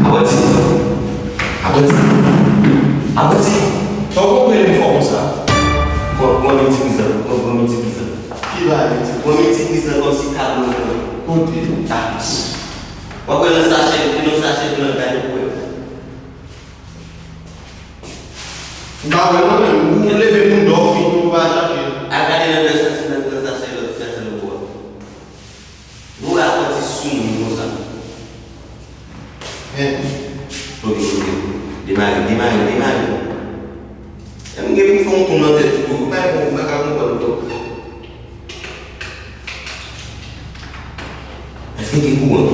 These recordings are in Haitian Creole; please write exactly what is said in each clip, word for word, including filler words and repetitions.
Apranti. Apranti. Apranti. Sa w konprann li fò konsa? Pran, pran men ti kriz lan. Pran, pran men ti kriz lan. Ki bagay men ti kriz lan? Pran men ti kriz lan kòmsi tablo nan men w. Kote? Ah. W ap wè nan sachè, nan sachè nan gade pou wè. M pa wè non, men ou leve moun dòmi, ou pa chache. Al gade nan lòt sachè, nan lòt sachè, lòt sachè lòt bò a. Ou apranti sou moun konsa. Hein? Ok, ok. Demare, demare, demare. E m gen pou fè yon tou nan tèt ou, ou pa, ou pa ka konprann ankò. Èske gen kouran?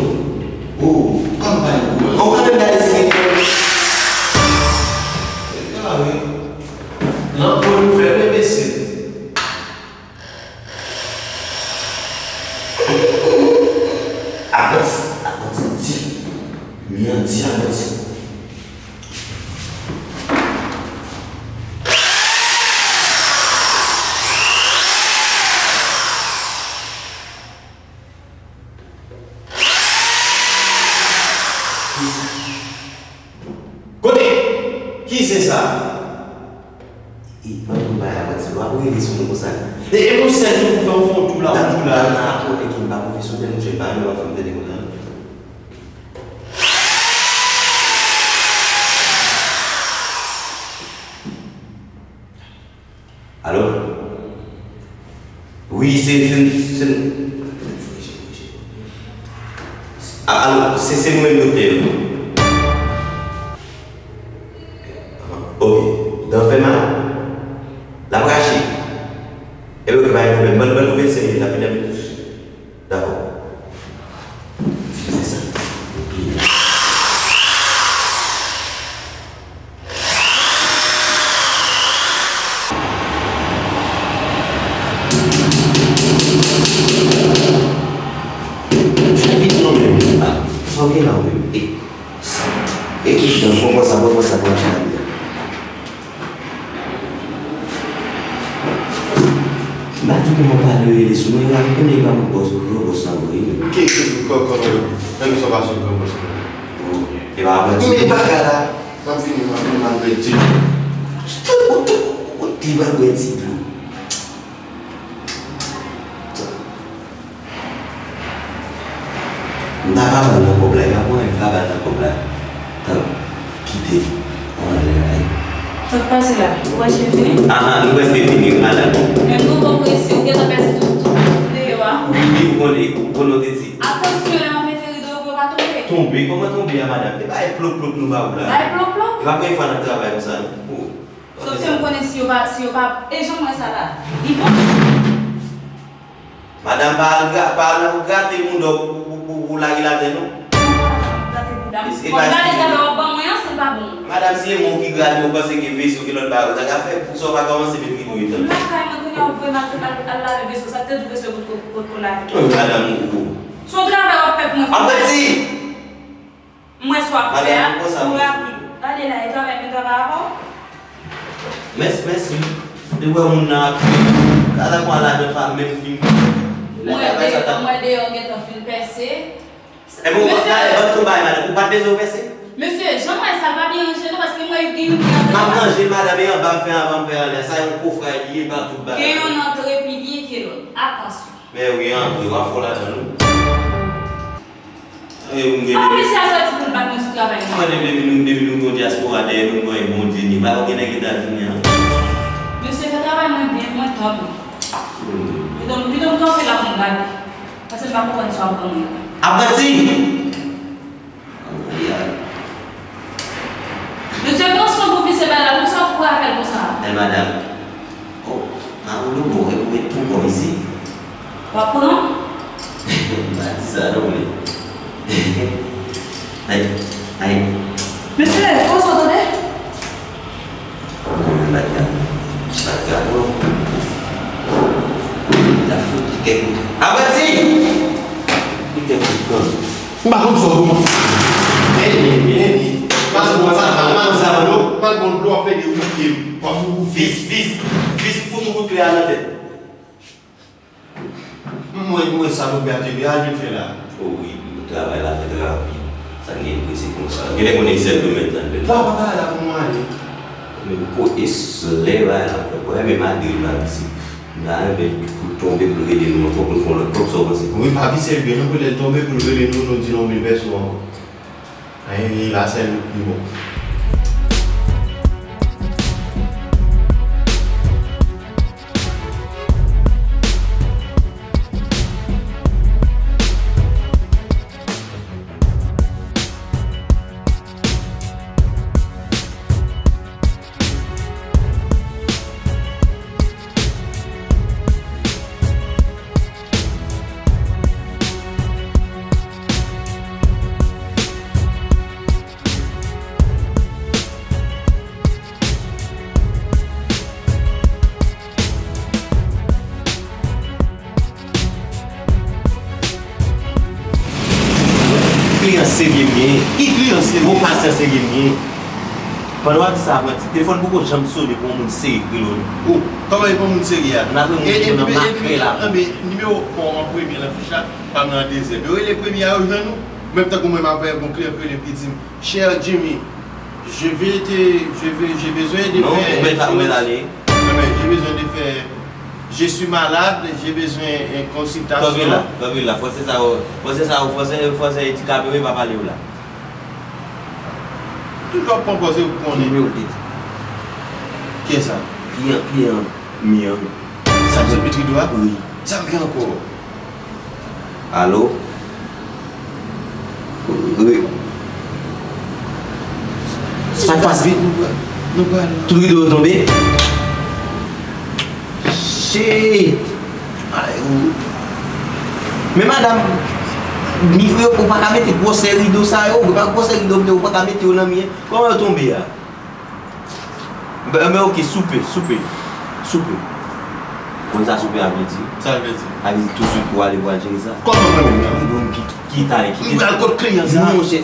Oh, kòman pa gen kouran? Ou pa menm gade si gen kouran. E kare. Lanpòl ou fè bebe se. Apranti, apranti di. Mi an di apranti. Kote? Ki zen sa? E, ban m bay apranti, w ap rele sou nou konsa. E, e nou sèl tou pou fè yon fon tou la, yon tou la. Nan aprann ki m pa pwofesyonèl, monchè, m pa renmen w ap fè m tande konsa, non. Alo? Wi, se, se, se, a, alo, se, se nou menm doktè yo. Ok. Dan fè mal? L ap rache? Ebyen, ok, pa gen pwoblèm. Ban, ban nou vennsèk minit, l ap vini avèk tout. Dakò. Fè sa. Fè vit non, men. Ah, sa w gen la, ou menm? E, sa. E ki jan, pran sa, pran sa, pran sa. M pa di kòman pale rele sou mwen la, m konnen e pa mwen bòs, gwo bòs la, wi. Ki ekri pou kò, kò, kò, menm sa pa sou gran bòs la. E pa apranti. Men bagay la, m ap vini, m ap vini, m ap vini. Ou te, ou te, ou te pa bwè ti dlo. M ta pa ba l nan kòb la, e pa mwen, m ta ba l nan kòb la. Tann, kite. Anlè, ay. Sa k pase la? Ou wè si l fini? Aha, nou prèske fini, wi, madanm. Men m twò prese, ou gentan pèse tout, tout deyò a. Wi, wi, ou konnen, ou konnen, ou te di. Atansyon, lè m ap mete rido yo pou yo pa tonbe. Tonbe? Kòman tonbe a, madanm? Se pa e plop, plop nou ba ou la. Bay plop, plop? E pa premye fwa n ap travay konsa, non. Oh. Sòf ke m konnen si yo pa, si yo pa, e jan m wè sa la, li bon. Madanm, pa al gra-, pa al grate bouda w pou, pou, pou, pou lage l atè, non. Grate bouda m. Bon, gade travay w ap ban mwen an, si l pa bon. Madanm, si e mwen w ki grate, ou panse gen veso, gen lòt bagay, ou ta ka fè pou sa w pa kòmanse met rido yo tan. M lakay mwen, kounye a w voye m al, al, al lave veso, sa k te di w veso yo potko, potko lave. Wi, madanm, ou, ou. Se yon travay w ap fè pou mwen. Apranti! M wè sa w ap fè a, m wè ap gade la, e travay mwen travay avè w. Mèsi, mèsi. Li wè moun nan ap gade kwa ladan pa menm fin. M wè deyò, m wè deyò gentan fin pèse. E bon, talè, ban m tou bay, madanm. Ou pa t bezwen pèse? Mesye, jan m wè sa, l pa byen ranje non, paske m wè gen youn ki ap. M ap ranje l, madanm, e anba m fè anba, m fè anlè. Sa yon kofray li ye, pa tout bagay. Gen youn antre pi byen ke lòt. Atansyon. Men wi, antre, w ap fè w ladan, wi. E, ou gen... Ah, mesye a sòti pou l bat mwen sou travay mwen. Mwen, depi nou, depi nou gen dyaspora dèyè nou, nou gen Bondye ni. Pa gen nèg Etazini an. Mesye, fè travay mwen byen, mwen tann ou. Pito m, pito m kanpe la pou m gade. Paske m pa konprann sa w ap ban mwen. Apranti! Mesye, pran san pou vise bay la, poukisa w ap kouri avè l konsa? Men madanm. Oh, Mawoulou, bon, e pou met tou kò isit. W ap pran? M pa di sa non, men. Ay, ay. Mesye, poze w tande. Mwen, m pa di a. M pa di a, bro. L ap fout li kèk kout. Apranti! Li kèk kout, bro. M pa konn sa w konn fè. Vini, vini, vini. Pase mwen sa, pa mal sa, bro. Mal bon dlo, ap plede ou pye. W ap ou vis, vis, vis, fout ou kout klè a nan tèt. M wè, m wè sa Bobby a te vle al vin fè la. O wi, travay la fèt rapid. Sa gen prese konsa. Genlè konnen sèl domèn sa l fè. Papa bagay la pou mwen ale. Men kote s-, lè bagay la fè kwè, men Madrid la isit. M ta renmen pou l tonbe pou l rele nou ankò pou l fè yon lòt kòb, sa w panse? Wi, pa vise l byen non, pou lè l tonbe pou l rele nou, nou di l yon mil pèso ankò. Anyen, li la sèl li bon. Kliyan serye m genyen. Ki kliyan serye? Gwo pasyan serye m genyen. Pandan w ap di sa, apranti, telefòn poko janm sone pou yon moun serye k rele w non. O, kòman e pou moun serye a? N ap rele moun ki nan makrèl la. Enben, nimewo pa w an premye nan fich la, pa m nan an dezyèm. Yo rele premye a, yo jwenn ou. Menm tankou mwen, m ap voye yon kliyan k rele m ki di m, Cher Jimmy, je vais te, je vais, j'ai besoin de faire quelque chose. Non, ou mèt ale. Non, mais j'ai besoin de faire, je suis malade, j'ai besoin de consultation. Kanpe la, kanpe la. Franse sa yo, franse sa yo, franse, franse andikape yo pa pale yo la. Toujou ap pran pòz ou konnen. Nimewo de. Kiyès sa? Kliyan, kliyan, kliyan. Sa k sot Petri dwa? Wi. Sa k gen ankò? Alo? Wi. Sa k pase? Tout rido yo tonbe? Shit! Ay, ou. Men madanm, mi-, yo, ou pa ka mete gwosè rido sa yo, ou pa gwosè rido, ou pa ka mete yo nan mi. Kòman yo tonbe a? Ben, ben, oke, soupe, soupe, soupe. Konn sa soupe a vle di? Sa l vle di? Sa vle di touswit pou ale pou al jere sa. Kòman mwen menm nan? Ki, ki talè, ki... M pral kot kliyan sa. Monchè,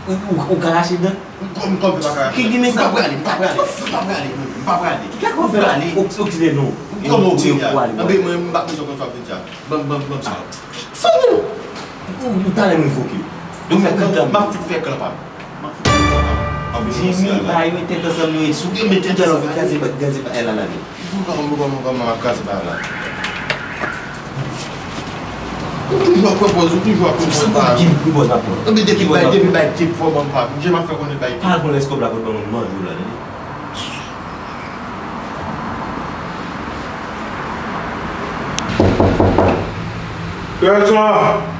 ou, ou, ou ka rache dan? M kò-, m kòmpe pa ka rache. Ki ginen sa? M pa prale, m pa prale, m pa prale, m pa prale. Ki ka konn fè la? Ou, ou ki te non. Kòman ou te ya? Anben mwen, m pa bezwen konn sa w ap vin di a. Ban m, ban m, ban m sa. Fou! Ou, ou talè m revoke. Yo fè kanta. M ap fout fè klan pa m. M ap fout fè klan pa m. Jimmy, bay, met tèt ansanm nou e sou. Yo met tèt ansanm. Kraze, kraze bagay la, la. Pou kòman, pou kòman, kòman m ap kraze bagay la? Ou toujou ap pran pòz, ou toujou ap pran pòz. Ki, ki pòz m ap pran? Anben depi bay, depi bay tip fò ban m pa. Jan m ap fè konnen bay tip. Pa al pran lès kòb la pou l ban mwen manje w la, tande? Pèsonn!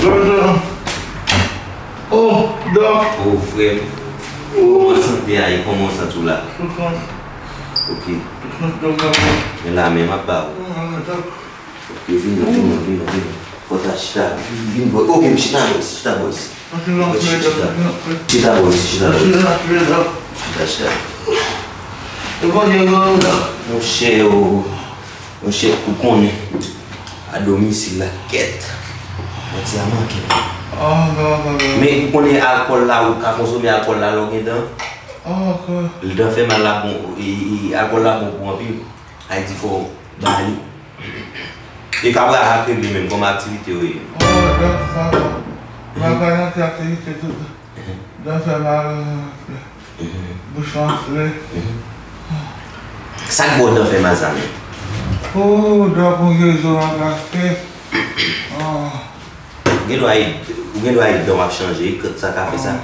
Pèsonn! Oh, dòk! Oh, frè m. Kòman sante a ye? Kòman w santi w la? Soufrans. Ok. Soufrans dòk la. Men la men m ap ba ou. Ah, dòk. Ok, vin non, vin non, vin non, vin non. Fò ta chita. Vin bò. Ok, m chita bò isi, chita bò isi. Chita, chita. Chita bò isi, chita bò isi. Chita, chita. Monchè, oh. Monchè, ou konnen, a domisil la, kèt. Manti a manke. Ah, non, non, non. Men ou konnen alkòl la, ou ka konsome alkòl la lè w gen dan. Ah, ok. Lè dan fè mal la, bon, e, e, alkòl la bon pou anpil. Sa vle di fò w ba li. E Kabra ak regle menm, kòman aktivite yo ye? Ah, dan sa, bon. Mhm. Nan kay nan ti aktivite tout. Mhm. Dan fè mal, mhm, bouch anfle. Mhm. Sa k ba w dan fè mal sa menm? Oh, dan pou gezo an gaste. Ah. Ou gen dwa e, ou gen dwa e dan w ap chanje, sa ka fè sa. Ah.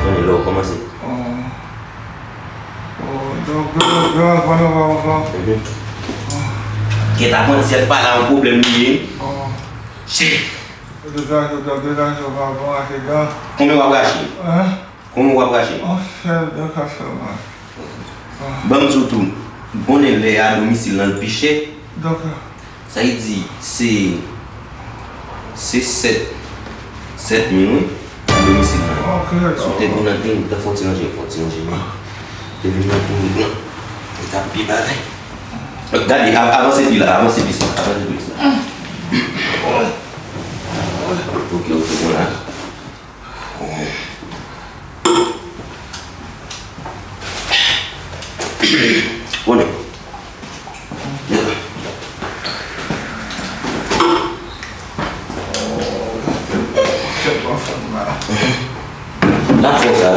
Konnen lè w kòmanse. Ah. Oh, donk, dan, dan, dan, dan, dan. Mhm. Ah. Kèt ap manti, se pa la yon pwoblèm li ye. Ah. Shit. Degaje w, degaje w, pa, pa rache dan. Konbyen w ap rache? Hein? Konbyen w ap rache? On sèl dan ka sèlman. Ban m di w tou, ou konnen lè a domisil lan l pi chè. Dakò. Sa vle di, se, se sèt, sèt mil, wi, a domisil lan. Ok, dakò. Sou tèt ou nan ten, fò w ti ranje, fò w ti ranje, men. Te vin nan klinik lan, li t ap pi bagay. Gade, av-, avanse pi la, avanse pi sa, avanse pi sa. Ok, ok, bon la. Konnen. Nan fò sa.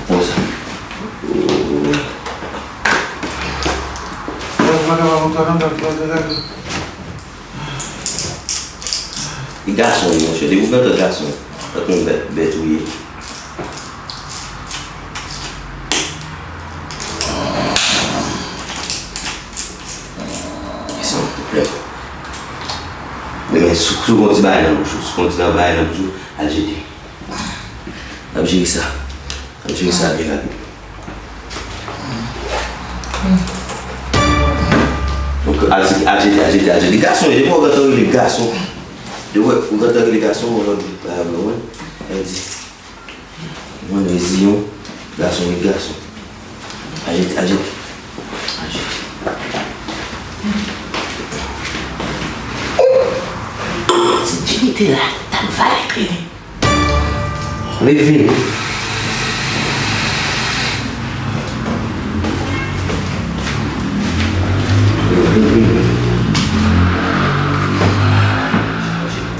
Fò sa. E gason wi, monchè. Depi w gentan gason, tankou yon bèt, bèt ou ye. Demen, si w gon ti bagay nan bouch ou, si w gon ti bagay nan bouch ou, al jete. N ap jere sa. N ap jere sa byen rapid. Donk, al jete, al jete, al jete, al jete. Gason, depi w gentan rele gason. Depi w gentan rele gason, w lòt bagay la, w konprann? Sa vle di, mwen reziyon, gason ret gason. Al jete, al jete. Al jete. Si Jimmy te la, t ap vale kleren. Leve.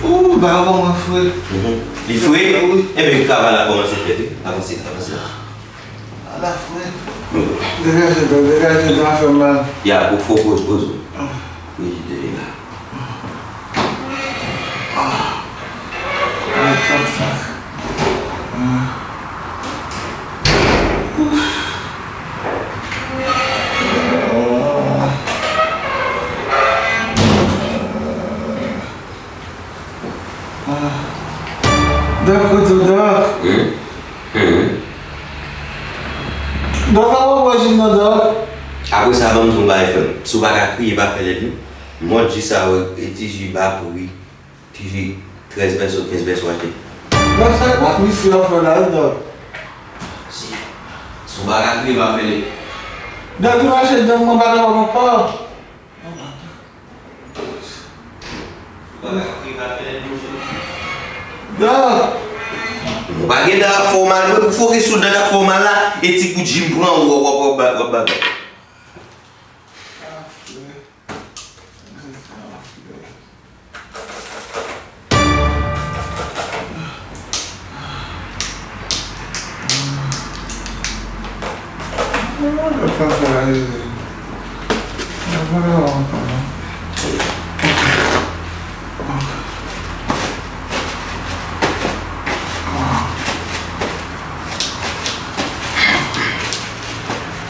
Ou, ba, ou ban mwen fre. Li fre? Wi. Ebyen, travay la kòmanse fèt, wi. Avanse, avanse. Ala fre. Degaje, degaje, sa fè mal. Ya, ou fò poz, poz ou. Wi, de la. Ah. Ah, sa, sa. Ah. Ouf. Ah. Ah. Dòk, kote w, Dòk? Hmm? Hmm? Dòk, a pwopozisyon, Dòk. Apre sa, ban m di w yon bagay, frè m. Si w pa ka kriye, pa fè lèd, non. Mòd ji sa yo, e ti ji ba pri, ti ji trèz pèso, kenz pèso achte. Dòk, sa e pa misye w ap fè la, wi, Dòk. Si, si w pa ka kriye, pa fè lèd. Dòk, nou achte dòk, mwen pa kapab ankò. Dòk! Ou pa gen dan ap fè w mal vre, ou foke sou dan k ap fè w mal la, e ti kout ji m pran, w ap, w ap, w ap, w ap bagay.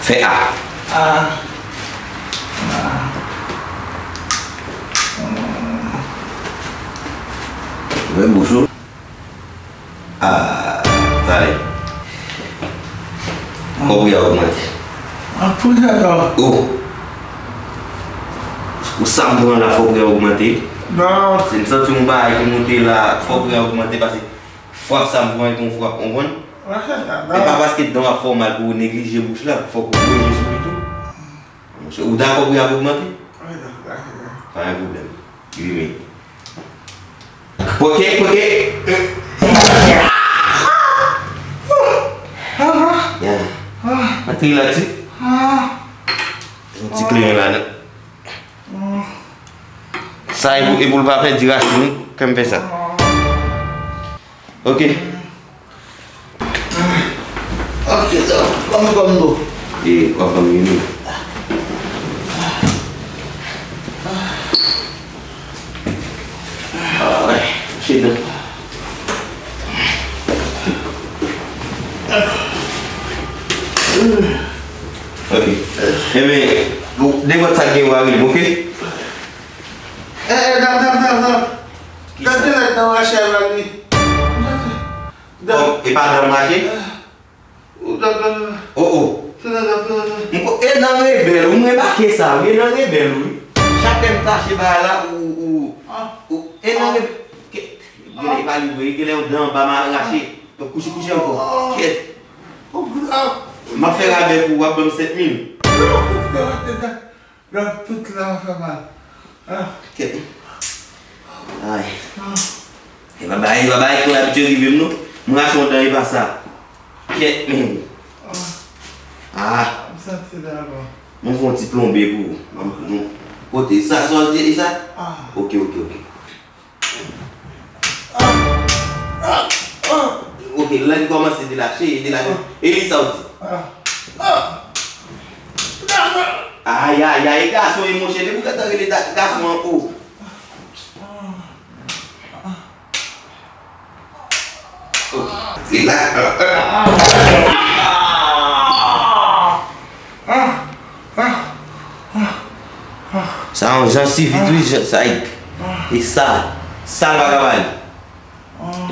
Fè A. A. A. Ouvè bouch ou. A. Tande. Kòb ou a ogmante. A, pou sa, non. O. Pou sa m pran la, fòk ou a ogmante. Non. Si m santi yon bagay ki monte la, fòk ou a ogmante, paske frap sa m pran, e yon frap, ou konprann? E pa paske dan w ap fè w mal pou w neglije bouch la, fòk ou pwoteje sou li tou. Monchè, ou dakò pou y ap ogmante? Wi, dakò, dakò. Pa gen pwoblèm. Wi, men. Poke, poke. Ya. Antre la, ti. Yon ti kleren la, non. Sa e pou, e pou l pa pèdi rasin, wi, ke m fè sa. Ok. Ok, sa, ban m kòm do. E, w ap ban m youn, wi. Ay, chita. Ok. Enben, nenpòt sa k gen, w a rele m, ok? Eh, eh, dam, dam, dam, dam. Gade lèt nan mache a, wi. Dam. Oh, e pa dan mache? Oh, oh. M ko-, e nan rebèl, ou m remake sa, wi, e nan rebèl, wi. Chak lè m tache bagay la, ou, ou, ou, e nan rebèl. Ke, genlè e pa li vre, genlè yon dan anba m arache. Donk kouche, kouche ankò. Kèt. M ap fè rabè pou ou, w ap ban m sèt mil. Donk, tout la fè mal. Ah. Kèt. Ay. Ah. E pa bay, e pa bay, konn abitye rive m, non. M rache yon dan, e pa sa. Kèt, men. Ah. Ah. M santi la, bon. Mwen fè yon ti plonbe pou ou. Mwen, mwen, kote sa, sa w di, e sa? Ah. Ok, ok, ok. Ah. Ah. Ah. Ok, lang kòmanse delache, e delache. E li sa w di? Ayayay, e gason e monchè, depi w gentan rele da- gason an o. Ok. E la. Sa yon jan sivit wi, jan sa e. E sa, sa l pa ka ba li.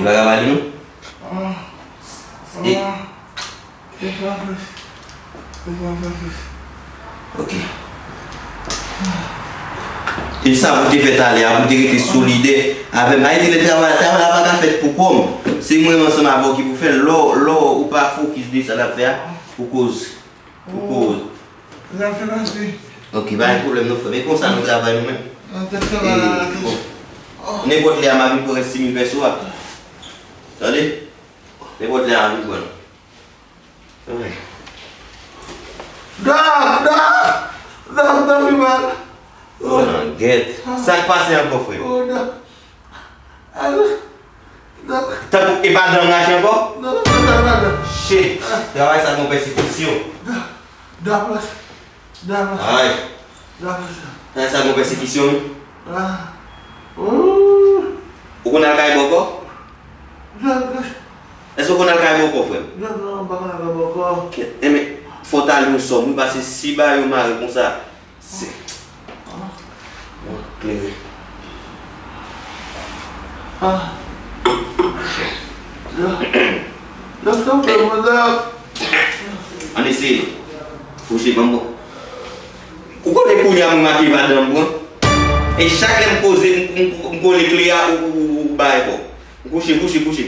Li pa ka ba li non. E Ok. E sa pou te fè talè a, pou te rete solidè avè m. Ayiti, lè travay, travay la pa ka fèt pou kò m. Se mwen menm ansanm avè w ki pou fè l. Lè w, lè w ou pa fokis de sa n ap fè a, ou koz. Ou koz. N ap fè pase. Ok, pa gen pwoblèm non frè m. E konsa nou travay nou menm. N ap fè travay la. Bon. Nenpòt lè a m ap vin pran rès sis mil pèso a. Tande? Nenpòt lè a m ap vin pran l. Dòk, dòk, dòk, dòk, pi mal. Oh, nan gèt. Sa k pase ankò, frè m? Oh, dòk. Al, dòk. Tankou e pa dan m rache ankò? Non, non, non, non, non. Shit. Travay sa gon pèsekisyon. Dòk, dòk, dòk. Ay. Travay sa gon pèsekisyon, wi. Ah. Oh. Ou konn al kay bòkò? Dòk. Èske w konn al kay bòkò, frè m? Non, non, m pa konn al kay bòkò. Enben, fò w ta li yon sòm, wi, paske si bagay yo mare konsa, se. Bon, klere. Ah. Dòk, dòk, dòk, dòk. Ann eseye. Kouche, ban m bon. Ou konnen kounye a m remake pa dan m pran. E chak lè m poze, m, m, m kole kle a, ou, ou, ou, ou bay kò. Kouche, kouche, kouche.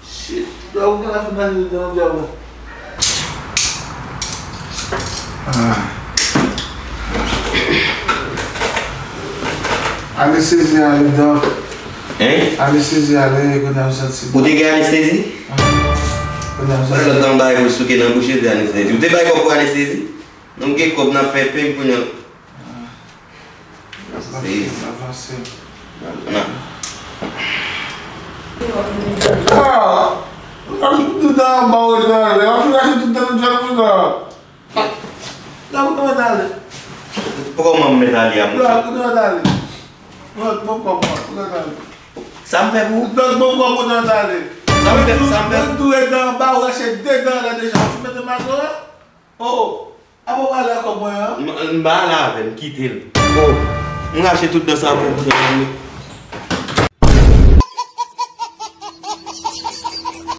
Shit. Dòk, ou gen la fin nan jodi a, dòk. Ah. Anestezi ale, dòk. Hein? Anestezi ale, kounye a m santi. Ou te gen anestezi? Ah. Kounye a m santi. Lòt tan bay pou souke nan bouch, se anestezi. Ou te bay kòb pou anestezi? Nou gen kòb nan fè peng kounye a. Ah. Avanse, avanse. Ah! Tout dan anba w ret anlè. W ap fin rache tout dan nou djòl konsa. Dòk, ou mèt ale. Kòman m mèt ale a, monchè? Dòk, ou mèt ale. Dòk, bon kòb, ou mèt ale. Sa m fè pou ou? Dòk, bon kòb, ou mèt ale. Sa m fè, sa m fè? Mwen tou ret anba, ou rache de dan la deja. Ou mete mato a? Oh! Apa w pale ak kòb mwen an? M, m pa ale avè l, m kite l. Oh, m rache tout dan sa pou ou, pou dan mwen.